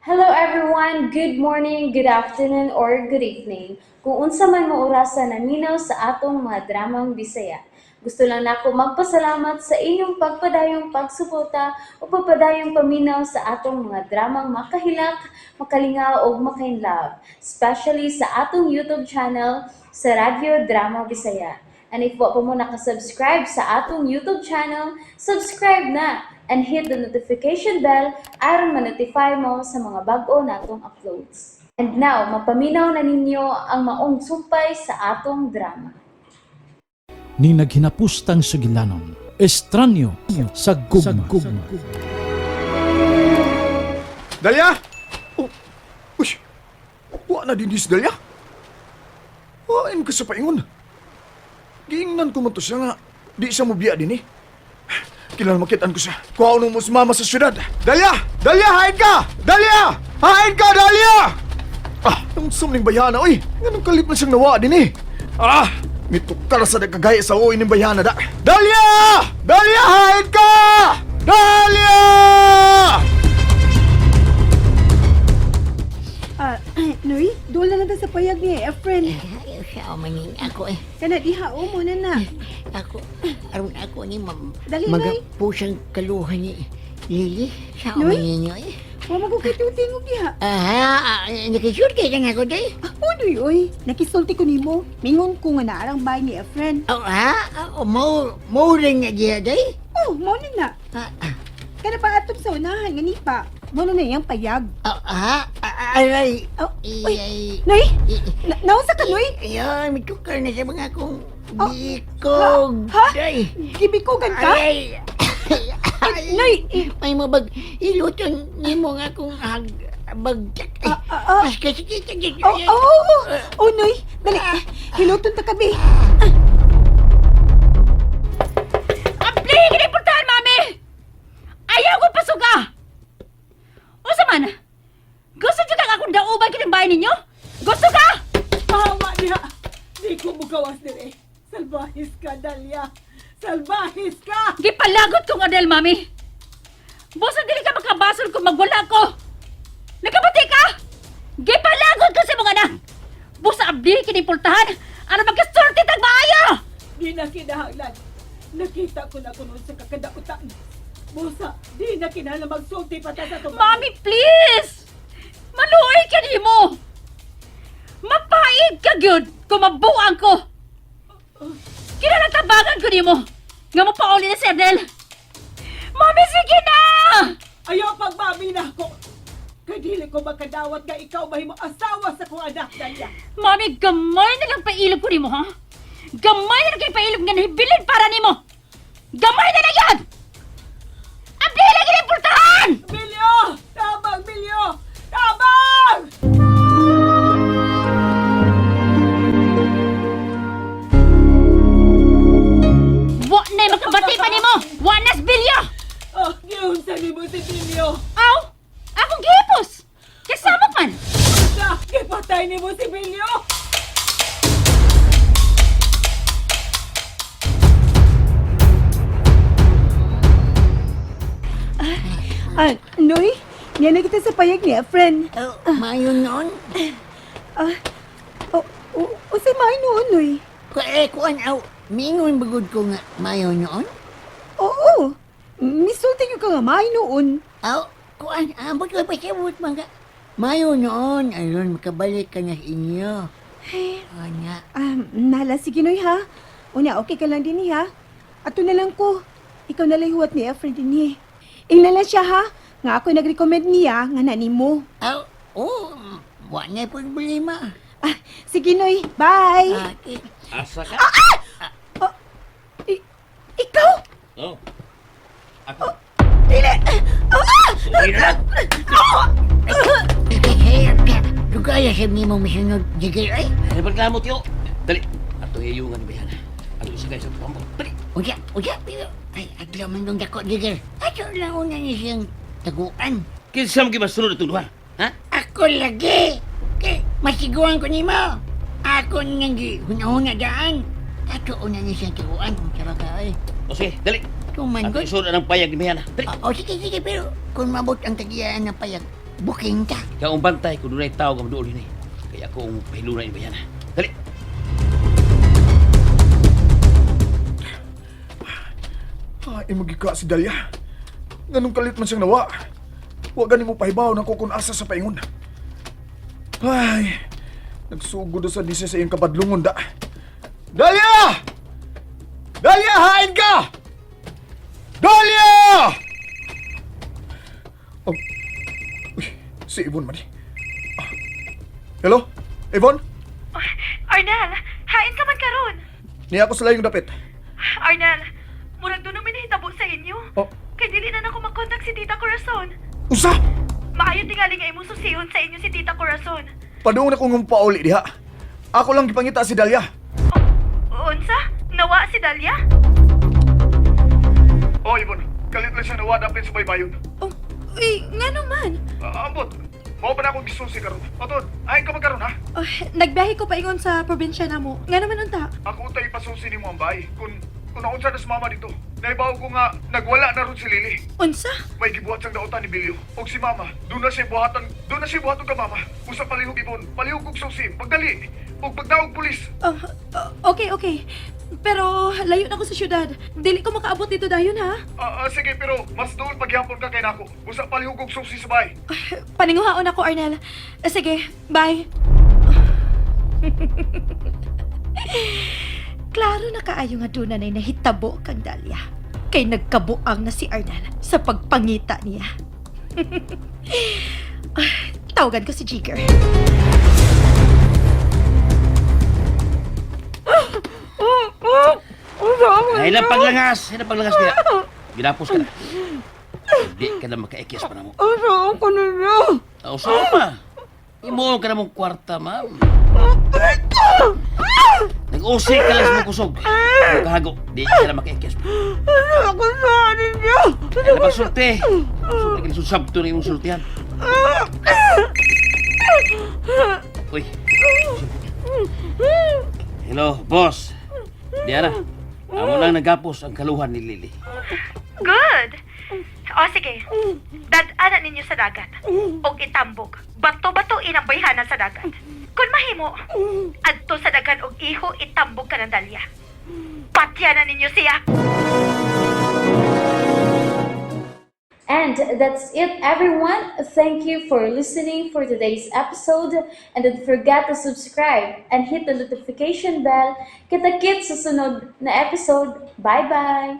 Hello everyone! Good morning, good afternoon, or good evening. Kung unsa man mo orasa naminaw sa atong mga dramang Bisaya. Gusto lang nako magpasalamat sa inyong pagpadayong pagsuporta o pagpadayong paminaw sa atong mga dramang makahilak, makalingaw ug makainlove, especially sa atong YouTube channel sa Radyo Drama Bisaya. And if wa pa mo nakasubscribe sa atong YouTube channel, subscribe na and hit the notification bell aron ma-notify mo sa mga bag-o natong uploads. And now, mapaminaw na ninyo ang maong sumpay sa atong drama. Ni naghinapustang sugilanon, estranyo sa gugma. Dalia! Oh, uy! Wa na din si Dalia. Wain ka sa paingon. Giingnan ko man to siya nga. Di siya mobiya din eh. Kinahanglan makitaan ko siya. Kuha mo si mama sa syudad. Dalia! Dalia, hain ka! Dalia! Hain ka, Dalia! Ah, ang sumning bayana, oy! Nganong kalip na siyang nawa din eh. Ah! Mitukar sa nagkagaya sa uwi ng bayana da. Dalia! Dalia, hain ka! Dalia! Ah, Noy, doon na lang ta sa payag ni Efren. Ayaw siya maning ako eh. Kana diha o mo na na. Ako, aron ako ni ma'am. Dali, Nay. Magapusang kaluhan ni Lily. Siya Noy? maninyo eh. Wa man ko kay tingog diha. Ah, nakisure kay kang ako day. Ah, o Noy, oy. Nakisulti ko nimo. Mingon ko nga naarang bahay ni Efren. Oh, ha? Oh, mo, mo rin nga diya day. Oh, mo na na. Ah, ah, Kana pa atop sa unahan nga nipa. Mo na na iyang payag. oh, ha? Ah, aray. Oh, uy. Ay, Noy, naunsa ka Noy? Ayun, may tukar na sa mga akong Oh, bikog. ha? Day. Gibikugan ka? Aray. Ay, Noy, May mabag iluton nimo nga akong hag bagtak. Ay, Ah, ah, ah. Mas kasi kita Oh, oh, oh, oh. Oh, Noy, dali. Hiluton ta kabi. Ang pili kiniportahan, mami! Ayaw ko pasuga! Unsa man? Gusto dyan kang akong dauban kining bahay ninyo? Gusto ka? Pahawa niya! Di ko mugawas dire. Salbahis ka, Dalia. Salbahis ka! Gipalagot kong Adel, mami! Busa dili ka makabasol kung magwala ko! Nakabati ka? Gipalagot ko sa mga anak! Busa abdi kinipultahan! Ano magkasorti tag maayo? Di na kinahanglan. Nakita ko na kuno sa kakadautan. Busa, di na kinahanglan magsulti pa ta sa tumayo. Mami, please! Maluoy ka nimo! Mapaig ka gyud kung mabuang ko! Kinalatabangan ko nimo! Nga mapauli na si Adel! Mami, sige na! Ayaw pagmami na ako. Kay dili ko makadawat nga ikaw mahimo asawa sa kong anak, Dalia. Mami, gamay na lang pailog ko nimo, ha? Gamay na lang kay pailog nga nahibilin para nimo! Gamay na lang yan! Ang dili ginimportahan! Bilyo! Tabang, Bilyo! Tabang! Wa na makabati pa nimo! Wa na bilyo! Oh, giunsa nimo si Bilyo. Aw! Akong gihipos! Kasama man! Unsa? Gipatay nimo si Bilyo! Ah, Noy, niya na kita sa payag ni Efren. Oh, mayon noon. Ah, oh, oh, unsay maayo noon, Noy? Eh, kuan aw, mingon bagod ko nga mayon noon. Oo. Misulti ko ka nga maayo noon. Aw, kuan, ambot ko pasabot man ka. Mayo noon, aron makabalik ka na sa inyo. Oh, nga. Ah, nala, sige Noy ha. Unya, okay ka lang din ha. Ato na lang ko. Ikaw na lang huwat ni Efren din eh. Ingnan lang siya ha. Nga ako nag-recommend niya nga nani mo. Aw, oh, wa na problema. Ah, sige Noy, bye. Ah, okay. Asa ka? Ikaw? Oh. Ako. Dili! Ah! Uwi na lang. Dugaya sa nimo misunod, Jigger, ay. Ay, pagkamot yo. Dali. Ato iyungan ni Bayana. Ato isagay sa pambo. Dali. Uya, uya, pero, ay, adlaw man dong dako, Jigger. Ato lang una ni siyang taguan. Kinsa man gimasunod itong duha? Ha? Ako lagi. Kay, masiguan ko nimo. Ako nang gi hunahuna daan. Ato una ni siyang taguan. Unsa ba ka, ay. O sige, dali. Tuman Ato gud. isunod ang payag ni Bayana. Dali. O, sige, sige, pero kung mabot ang tagiyaan ng payag, Booking ta. Ikaw ang bantay kung dunay tao nga moduol dinhi. Kaya ako ang pahiluna ni bayhana. Dali. Ay, magika si Dalia. Ganong kalit man siyang nawa. Wa gani mo pahibaw ng kukun asa sa paingon. Ay, nagsugod na sa di siya sa iyang kabadlungon da. Dalia! Dalia, hain ka! Dalia! Oh. Uy, si Yvonne man eh. Ah. Hello? Yvonne? Arnel, hain ka man karon. Niya ako sa layong dapit. Arnel, murag doon namin nahitabo sa inyo. Oh. Kay dili na nako makontak si Tita Corazon. Usa! Maayo tingali nga imong susihon sa inyo si Tita Corazon. Padung na kong pauli diha. Ako lang gipangita si Dalia. Oh, unsa? Nawa si Dalia? Oh, Yvonne. Kalit lang siya nawa dapit sa baybayon. Oh, uy, ngano man? Ambot. Mao pa na akong gisusi karon. Atod, ay ka man karon ha. Oh, nagbiyahe ko paingon sa probinsya namo. Ngano man unta? Ako tay pasusi nimo ang bahay. Kung naunsa na si mama dito. Naibaw ko nga nagwala na ron si Lily. Unsa? May gibuhat siyang dautan ni Bilyo. Og si mama, doon na siya buhatan, doon na siya buhaton ka mama. Usa palihog Ibon, palihog og susi, pagdali. Og pagdaog pulis. Oh, okay, okay. Pero layo na ko sa syudad. Dili ko makaabot dito dayon ha. Sige, pero mas dool pagyapon ka kay nako. Usa palihog og susi sa bahay. Paninguhaon ako, Arnel. Sige, bye. Klaro na kaayo nga doon na nahitabo kang Dalia. Kay nagkabuang na si Arnel sa pagpangita niya. Tawagan ko si Jigger. Ay, ilang paglangas, ilang paglangas niya. Ginapos ka na. Hindi ka na makaikis pa na mo. Asa ko ninyo? Oh, pa. Imo ka na mong kwarta, ma'am. Nag-usik ka lang sa mong kusog. Kahago, di ka na makaikis pa. Asa ko sa ninyo? Ay, ilang pagsulti. Sulti ka na susabto na imong sultihan. Uy. Hello, boss. Diana, amo lang nagapos ang kaluhan ni Lily. Good! O sige, dad-ana ninyo sa dagat. Og itambok, bato-batuin ang bayhana sa dagat. Kung mahimo, adto sa dagan og iho itambok ka ng Dalia. Patya na ninyo siya! And that's it, everyone. Thank you for listening for today's episode. And don't forget to subscribe and hit the notification bell. Kita-kits sa sunod na episode. Bye-bye!